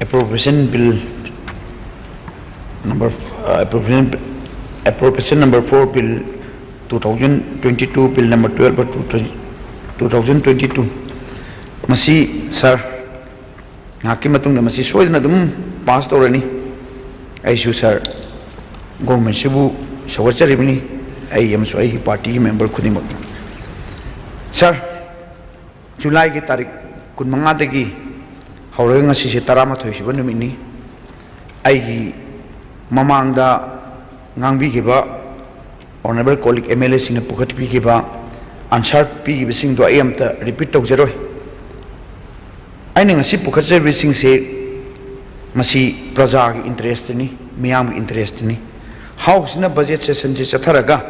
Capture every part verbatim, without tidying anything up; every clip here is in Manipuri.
Appropriation Bill number, uh, appropriation, Appropriation number four Bill, two thousand twenty-two, Bill number twelve, two thousand, two thousand twenty-two, ꯃꯁꯤ, sir, ꯉꯥꯏꯍꯥꯛꯀꯤ ꯃꯇꯨꯡꯗ ꯃꯁꯤ ꯁꯣꯏꯗꯅ ꯑꯗꯨꯝ pass ꯇꯧꯔꯅꯤ꯫ ꯑꯩꯁꯨ, sir, government-ꯁꯤꯕꯨ ꯁꯧꯒꯠꯆꯔꯤꯕꯅꯤ, ꯑꯩ ꯑꯃꯁꯨꯡ ꯑꯩꯒꯤ party-ꯒꯤ member ꯈꯨꯗꯤꯡꯃꯛ꯫ Sir, July-ꯒꯤ ꯇꯥꯔꯤꯛ ꯀꯨꯟꯃꯉꯥꯗꯒꯤ ꯍꯧꯔꯒ ꯉꯁꯤꯁꯦ ꯇꯔꯥꯃꯥꯊꯣꯏ ꯁꯨꯕ ꯅꯨꯃꯤꯠꯅꯤ꯫ ꯑꯩꯒꯤ ꯃꯃꯥꯡꯗ ꯉꯥꯡꯕꯤꯈꯤꯕ honourable colleague M L A-ꯁꯤꯡꯅ ꯄꯨꯈꯠꯄꯤꯈꯤꯕ answer ꯄꯤꯈꯤꯕꯁꯤꯡꯗꯣ ꯑꯩ ꯑꯝꯇ repeat ꯇꯧꯖꯔꯣꯏ꯫ ꯑꯩꯅ ꯉꯁꯤ ꯄꯨꯈꯠꯆꯔꯤꯕꯁꯤꯡꯁꯦ ꯃꯁꯤ ꯄ꯭ꯔꯖꯥꯒꯤ interest-ꯅꯤ, ꯃꯤꯌꯥꯝꯒꯤ interest-ꯅꯤ꯫ House-ꯁꯤꯅ budget session-ꯁꯦ ꯆꯠꯊꯔꯒ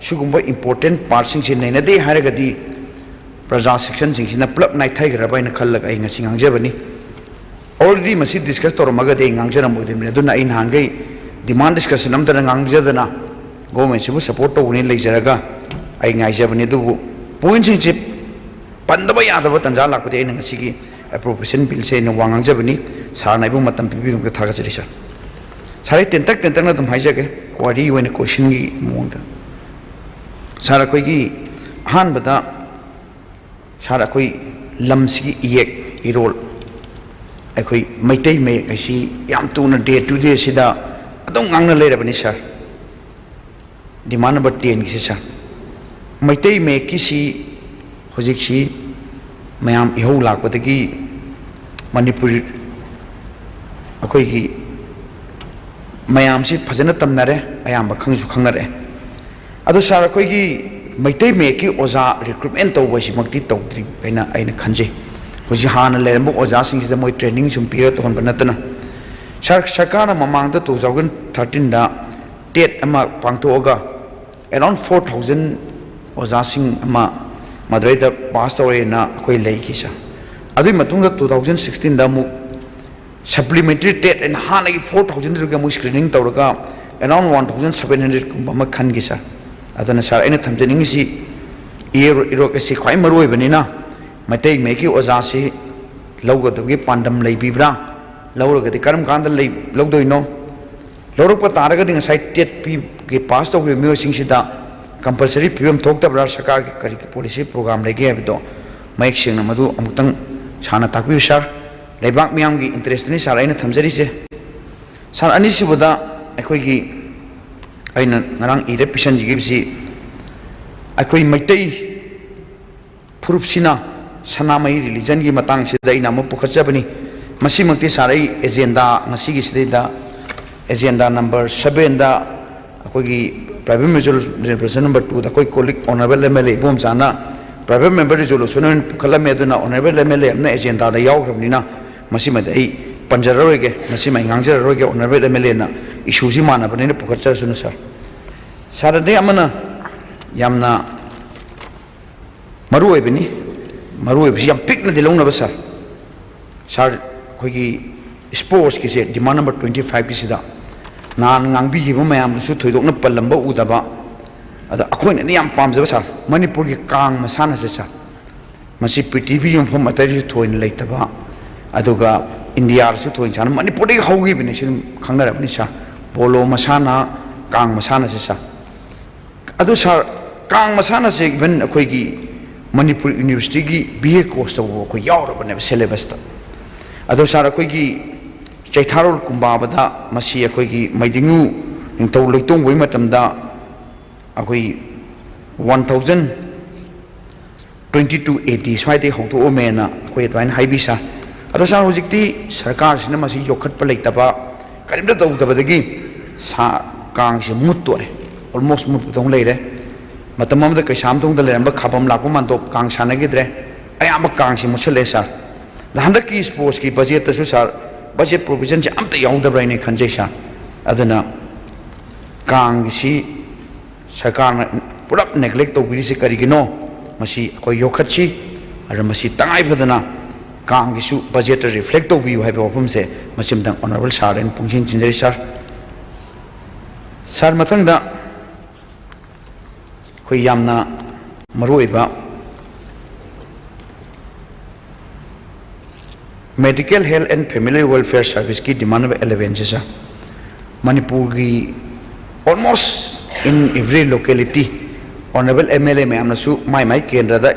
ꯁꯤꯒꯨꯝꯕ important part-ꯁꯤꯡꯁꯦ ꯅꯩꯅꯗꯦ ꯍꯥꯏꯔꯒꯗꯤ ꯄ꯭ꯔꯖꯥ section-ꯁꯤꯡꯁꯤꯅ ꯄꯨꯂꯞ ꯅꯥꯏꯊꯩꯈ꯭ꯔꯕ ꯍꯥꯏꯅ ꯈꯜꯂꯒ ꯑꯩ ꯉꯁꯤ ꯉꯥꯡꯖꯕꯅꯤ꯫ Already ꯃꯁꯤ discuss ꯇꯧꯔꯝꯃꯒꯗꯤ ꯑꯩ ꯉꯥꯡꯖꯔꯝꯃꯣꯏꯗꯕꯅꯤ꯫ ꯑꯗꯨꯅ ꯑꯩ ꯅꯍꯥꯟꯈꯩ demand discussion ꯑꯝꯇꯅ ꯉꯥꯡꯖꯗꯅ government-ꯁꯤꯕꯨ support ꯇꯧꯕꯅꯤ ꯂꯩꯖꯔꯒ ꯑꯩ ꯉꯥꯏꯖꯕꯅꯤ꯫ ꯑꯗꯨꯕꯨ point-ꯁꯤꯡꯁꯦ ꯄꯟꯗꯕ ꯌꯥꯗꯕ ꯇꯥꯟꯖꯥ ꯂꯥꯛꯄꯗꯒꯤ ꯑꯩꯅ ꯉꯁꯤꯒꯤ appropriation bill-ꯁꯦ ꯑꯩꯅ ꯋꯥ ꯉꯥꯡꯖꯕꯅꯤ꯫ Sir-ꯅ ꯑꯩꯕꯨ ꯃꯇꯝ ꯄꯤꯕꯤꯕꯒꯤꯗꯃꯛꯇ ꯊꯥꯒꯠꯆꯔꯤ, sir꯫ Sir, ꯑꯩ ꯇꯦꯟꯇꯛ ꯇꯦꯟꯇꯛꯅ ꯑꯗꯨꯝ ꯍꯥꯏꯖꯒꯦ, query ꯑꯣꯏꯅ question-ꯒꯤ ꯃꯑꯣꯡꯗ꯫ Sir, ꯑꯩꯈꯣꯏꯒꯤ ꯑꯍꯥꯟꯕꯗ, sir, ꯑꯩꯈꯣꯏ ꯂꯝꯁꯤꯒꯤ ꯏꯌꯦꯛ ꯏꯔꯣꯜ, ꯑꯩꯈꯣꯏ ꯃꯩꯇꯩ ꯃꯌꯦꯛ ꯍꯥꯏꯁꯤ ꯌꯥꯝ ꯊꯨꯅ day to day-ꯁꯤꯗ ꯑꯗꯨꯝ ꯉꯥꯡꯅ ꯂꯩꯔꯕꯅꯤ, sir꯫ Demand number ten-ꯒꯤꯁꯦ, sir, Meitei ꯃꯌꯦꯛꯀꯤꯁꯤ ꯍꯧꯖꯤꯛꯁꯤ ꯃꯌꯥꯝ ꯏꯍꯧ ꯂꯥꯛꯄꯗꯒꯤ ꯃꯅꯤꯄꯨꯔ ꯑꯩꯈꯣꯏꯒꯤ ꯃꯌꯥꯝꯁꯤ ꯐꯖꯅ ꯇꯝꯅꯔꯦ, ꯑꯌꯥꯝꯕ ꯈꯪꯁꯨ ꯈꯪꯅꯔꯛꯑꯦ꯫ ꯑꯗꯣ, sir, ꯑꯩꯈꯣꯏꯒꯤ ꯃꯩꯇꯩ ꯃꯌꯦꯛꯀꯤ ꯑꯣꯖꯥ recruitment ꯇꯧꯕ ꯍꯥꯏꯁꯤꯃꯛꯇꯤ ꯇꯧꯗ꯭ꯔꯤ ꯍꯥꯏꯅ ꯑꯩꯅ ꯈꯟꯖꯩ꯫ ꯍꯧꯖꯤꯛ ꯍꯥꯟꯅ ꯂꯩꯔꯝꯕ ꯑꯣꯖꯥꯁꯤꯡꯁꯤꯗ ꯃꯣꯏ training ꯁꯨꯝ ꯄꯤꯔ ꯇꯧꯍꯟꯕ ꯅꯠꯇꯅ, sir, ꯁꯔꯀꯥꯔꯅ ꯃꯃꯥꯡꯗ two thousand thirteen-ꯗ TET ꯑꯃ ꯄꯥꯡꯊꯣꯛꯑꯒ around four thousand ꯑꯣꯖꯥꯁꯤꯡ ꯑꯃ ꯃꯗꯨꯗꯩꯗ pass ꯇꯧꯔꯦꯅ ꯑꯩꯈꯣꯏ ꯂꯩꯈꯤ, sir꯫ ꯑꯗꯨꯒꯤ ꯃꯇꯨꯡꯗ two thousand sixteen-ꯗ ꯑꯃꯨꯛ supplementary TET ꯍꯥꯏꯅ ꯍꯥꯟꯅꯒꯤ four thousand-ꯗꯨꯒꯤ ꯑꯃꯨꯛ screening ꯇꯧꯔꯒ around one thousand seven hundred ꯀꯨꯝꯕ ꯑꯃ ꯈꯟꯈꯤ, sir꯫ ꯑꯗꯨꯅ, sir, ꯑꯩꯅ ꯊꯝꯖꯅꯤꯡꯉꯤꯁꯤ, ꯏꯔꯣ-, ꯏꯔꯣꯛ ꯑꯁꯤ ꯈ꯭ꯋꯥꯏ ꯃꯔꯨ ꯑꯣꯏꯕꯅꯤꯅ ꯃꯩꯇꯩ ꯃꯌꯦꯛꯀꯤ ꯑꯣꯖꯥꯁꯤ ꯂꯧꯒꯗꯕꯒꯤ ꯄꯥꯟꯗꯝ ꯂꯩꯕꯤꯕ꯭ꯔꯥ? ꯂꯧꯔꯒꯗꯤ ꯀꯔꯝ ꯀꯥꯟꯗ ꯂꯩ ꯂꯧꯗꯣꯏꯅꯣ? ꯂꯧꯔꯛꯄ ꯇꯥꯔꯒꯗꯤ ꯉꯁꯥꯏ ꯇꯦꯠ ꯄꯤꯒꯤ ꯄꯥꯁ ꯇꯧꯈꯤꯕ ꯃꯤꯑꯣꯏꯁꯤꯡꯁꯤꯗ ꯀꯝꯄꯜꯁꯔꯤ ꯐꯤꯕꯝ ꯊꯣꯛꯇꯕ꯭ꯔꯥ? ꯁꯔꯀꯥꯔꯒꯤ ꯀꯔꯤ ꯄꯣꯂꯤꯁꯤ ꯄ꯭ꯔꯣꯒ꯭ꯔꯥꯝ ꯂꯩꯒꯦ ꯍꯥꯏꯕꯗꯣ ꯃꯌꯦꯛ ꯁꯦꯡꯅ ꯃꯗꯨ ꯑꯃꯨꯛꯇꯪ ꯁꯥꯔꯅ ꯇꯥꯛꯄꯤꯌꯨ ꯁꯥꯔ꯫ ꯂꯩꯕꯥꯛ ꯃꯤꯌꯥꯝꯒꯤ ꯏꯟꯇꯔꯦꯁꯇꯅꯤ ꯁꯥꯔ ꯑꯩꯅ ꯊꯝꯖꯔꯤꯁꯦ꯫ ꯁꯥꯔ, ꯑꯅꯤꯁꯨꯕꯗ ꯑꯩꯈꯣꯏꯒꯤ ꯑꯩꯅ ꯉꯔꯥꯡ ꯏꯔ ꯄꯤꯁꯟꯖꯈꯤꯕꯁꯤ ꯑꯩꯈꯣꯏ ꯃꯩꯇꯩ ꯐꯨꯔꯨꯞꯁꯤꯅ ꯁꯅꯥꯃꯍꯤ ꯔꯤꯂꯤꯖꯟꯒꯤ ꯃꯇꯥꯡꯁꯤꯗ ꯑꯩꯅ ꯑꯃꯨꯛ ꯄꯨꯈꯠꯆꯕꯅꯤ꯫ ꯃꯁꯤꯃꯛꯇꯤ ꯁꯥꯔ ꯑꯩ ꯑꯦꯖꯦꯟꯗꯥ ꯉꯁꯤꯒꯤꯁꯤꯗꯩꯗ ꯑꯦꯖꯦꯟꯗꯥ ꯅꯝꯕꯔ ꯁꯕꯦꯟꯗ ꯑꯩꯈꯣꯏꯒꯤ private member resolution number twoꯗ ꯑꯩꯈꯣꯏ colleague honourable M L A ꯏꯕꯣꯝꯆꯥꯅ private member resolution ꯑꯣꯏꯅ ꯄꯨꯈꯠꯂꯝꯃꯦ꯫ ꯑꯗꯨꯅ honourable M L A ꯑꯃꯅ ꯑꯦꯖꯦꯟꯗꯥꯗ ꯌꯥꯎꯈ꯭ꯔꯕꯅꯤꯅ ꯃꯁꯤꯃꯗꯤ ꯑꯩ ꯄꯟꯖꯔꯔꯣꯏꯒꯦ, ꯃꯁꯤꯃ ꯑꯩ ꯉꯥꯡꯖꯔꯔꯣꯏꯒꯦ꯫ Honourable M L Aꯅ issueꯁꯤ ꯃꯥꯟꯅꯕꯅꯤꯅ ꯄꯨꯈꯠꯆꯔꯁꯅꯨ ꯁꯥꯔ꯫ ꯁꯥꯔ, ꯑꯗꯩ ꯑꯃꯅ ꯌꯥꯝꯅ ꯃꯔꯨ ꯑꯣꯏꯕꯅꯤ, ꯃꯔꯨ ꯑꯣꯏꯕꯁꯤ ꯌꯥꯝ ꯄꯤꯛꯅꯗꯤ ꯂꯧꯅꯕ ꯁꯥꯔ꯫ ꯁꯥꯔ, ꯑꯩꯈꯣꯏꯒꯤ sportsꯀꯤꯁꯦ demand number twenty fiveꯀꯤꯁꯤꯗ ꯅꯍꯥꯟ ꯉꯥꯡꯕꯤꯈꯤꯕ ꯃꯌꯥꯝꯗꯨꯁꯨ ꯊꯣꯏꯗꯣꯛꯅ ꯄꯜꯂꯝꯕ ꯎꯗꯕ, ꯑꯗ ꯑꯩꯈꯣꯏꯅꯗꯤ ꯌꯥꯝ ꯄꯥꯝꯖꯕ ꯁꯥꯔ, ꯃꯅꯤꯄꯨꯔꯒꯤ ꯀꯥꯡ ꯃꯁꯥꯟꯅꯁꯦ ꯁꯥꯔ, ꯃꯁꯤ ꯄ꯭ꯔꯤꯊꯤꯕꯤꯒꯤ ꯃꯐꯝ ꯑꯇꯩꯗꯁꯨ ꯊꯣꯏꯅ ꯂꯩꯇꯕ, ꯑꯗꯨꯒ ꯏꯟꯗꯤꯌꯥꯗꯁꯨ ꯊꯣꯏꯅ ꯁꯥꯟꯅ, ꯃꯅꯤꯄꯨꯔꯗꯒꯤ ꯍꯧꯈꯤꯕꯅꯤ, ꯁꯤ ꯑꯗꯨꯝ ꯈꯪꯅꯔꯕꯅꯤ ꯁꯥꯔ꯫ ꯄꯣꯂꯣ ꯃꯁꯥꯟꯅ, ꯀꯥꯡ ꯃꯁꯥꯟꯅꯁꯦ ꯁꯥꯔ꯫ ꯑꯗꯨ ꯁꯥꯔ, ꯀꯥꯡ ꯃꯁꯥꯟꯅꯁꯦ even ꯑꯩꯈꯣꯏꯒꯤ ꯃꯅꯤꯄꯨꯔ ꯌꯨꯅꯤꯚꯔꯁꯤꯇꯤꯒꯤ B A courseꯇꯕꯨ ꯑꯩꯈꯣꯏ ꯌꯥꯎꯔꯕꯅꯦꯕ syllabusꯇ꯫ ꯑꯗꯣ ꯁꯥꯔ, ꯑꯩꯈꯣꯏꯒꯤ ꯆꯩꯊꯥꯔꯣꯜ ꯀꯨꯝꯕꯥꯕꯗ ꯃꯁꯤ ꯑꯩꯈꯣꯏꯒꯤ ꯃꯩꯗꯤꯡꯉꯨ ꯅꯤꯡꯊꯧ ꯂꯩꯇꯣꯡꯕꯒꯤ ꯃꯇꯝꯗ ꯑꯩꯈꯣꯏ one thousand twenty two A D ꯁ꯭ꯋꯥꯏꯗꯒꯤ ꯍꯧꯗꯣꯛꯑꯝꯃꯦꯅ ꯑꯩꯈꯣꯏ ꯑꯗꯨꯃꯥꯏꯅ ꯍꯥꯏꯕꯤ ꯁꯥꯔ꯫ ꯑꯗꯣ ꯁꯥꯔ, ꯍꯧꯖꯤꯛꯇꯤ ꯁꯔꯀꯥꯔꯁꯤꯅ ꯃꯁꯤ ꯌꯣꯛꯈꯠꯄ ꯂꯩꯇꯕ, ꯀꯔꯤꯝꯇ ꯇꯧꯗꯕꯗꯒꯤ ꯁꯥ-, ꯀꯥꯡꯁꯦ ꯃꯨꯠꯇꯣꯔꯦ, almost ꯃꯨꯠꯄꯗꯧ ꯂꯩꯔꯦ꯫ ꯃꯇꯝ ꯑꯃꯗ ꯀꯩꯁꯥꯝꯊꯣꯡꯗ ꯂꯩꯔꯝꯕ ꯈꯥꯕꯝ ꯂꯥꯛꯄ ꯃꯥꯟꯗꯣꯞ ꯀꯥꯡ ꯁꯥꯟꯅꯈꯤꯗ꯭ꯔꯦ, ꯑꯌꯥꯝꯕ ꯀꯥꯡꯁꯦ ꯃꯨꯠꯁꯜꯂꯦ ꯁꯥꯔ꯫ ꯑꯗ ꯍꯟꯗꯛꯀꯤ sportsꯀꯤ budgetꯇꯁꯨ ꯁꯥꯔ, budget provisionꯁꯦ ꯑꯝꯇ ꯌꯥꯎꯗꯕ꯭ꯔꯥ ꯍꯥꯏꯅ ꯈꯟꯖꯩ ꯁꯥꯔ꯫ ꯑꯗꯨꯅ ꯀꯥꯡꯒꯤꯁꯤ ꯁꯔꯀꯥꯔꯅ ꯄꯨꯂꯞ neglect ꯇꯧꯕꯤꯔꯤꯁꯤ ꯀꯔꯤꯒꯤꯅꯣ? ꯃꯁꯤ ꯑꯩꯈꯣꯏ ꯌꯣꯛꯈꯠꯁꯤ, ꯑꯗꯨꯅ ꯃꯁꯤ ꯇꯉꯥꯏ ꯐꯗꯅ ꯀꯥꯡꯒꯤꯁꯨ budgetꯇ reflect ꯇꯧꯕꯤꯌꯨ ꯍꯥꯏꯕ ꯋꯥꯐꯝꯁꯦ ꯃꯁꯤꯃꯇꯪ honourable sir ꯑꯩꯅ ꯄꯨꯡꯁꯤꯟ ꯁꯤꯟꯖꯔꯤ ꯁꯥꯔ꯫ ꯁꯥꯔ, ꯃꯊꯪꯗ ꯑꯩꯈꯣꯏ ꯌꯥꯝꯅ ꯃꯔꯨꯑꯣꯏꯕ Medical Health and Family Welfare Service ꯀꯤ demand ꯑꯣꯏꯕ eleven ꯁꯦ, sir, ꯃꯅꯤꯄꯨꯔꯒꯤ almost in every locality, honourable M L A ꯃꯌꯥꯝꯅꯁꯨ ꯃꯥꯏ ꯃꯥꯏ ꯀꯦꯟꯗ꯭ꯔꯗ